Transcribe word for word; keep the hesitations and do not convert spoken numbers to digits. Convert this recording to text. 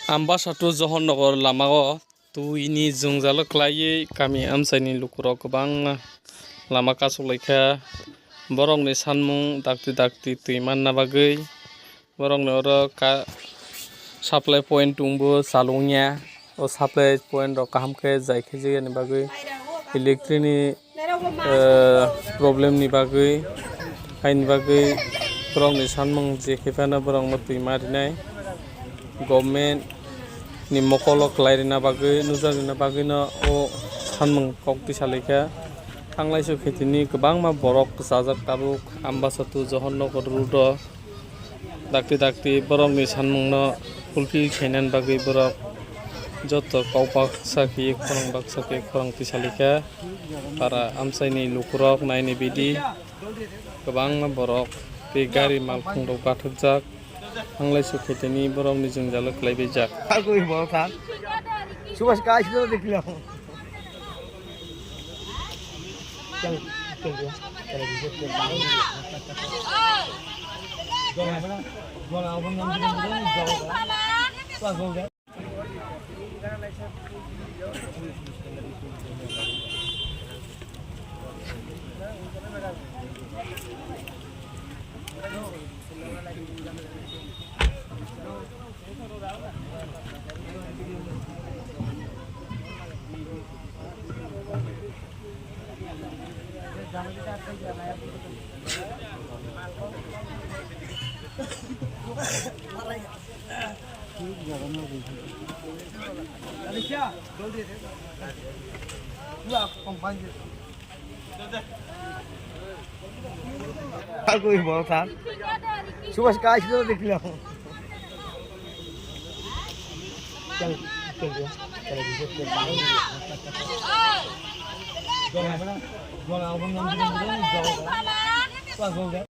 Ambasa to Johor Nagar lamao twini jwngjalo kwlaiwi kami amchaini lukurok kwbangma lama kachuklaikha. Borokni sanmung dakti dakti twi manna bagwi borokni oro ka-, supply point tongbo chalokya. O supply point rok kaham khe jai khe jeyani bagwi electric ni eh, problem ni bagwi, haini bagwi borokni sanmung je khe phano borokno twi ma rinai. Government ni mokolo kwlai rina bagwi, nujak rina bagwino o sanmung kok tisa laikha. Thanglaisu khe tini kwbangma borok kwchajak tabuk Ambasa to Johor Nagar road o. Dakti dakti borokni sanmungno fulfill khainani bagwi borok joto kok baksa khe khorang baksa khe khorang tisa laikha. Para amchaini lukurok naini bidi kwbangma borok tei gari malkhungrok bathakjak. Thanglaisu khe tini borokni jwngjalo kwlaibaijak. Agoi borok kha. Subhash kai sino dekhilam. Agoi borok kha. Subhash kai sino dekhilam.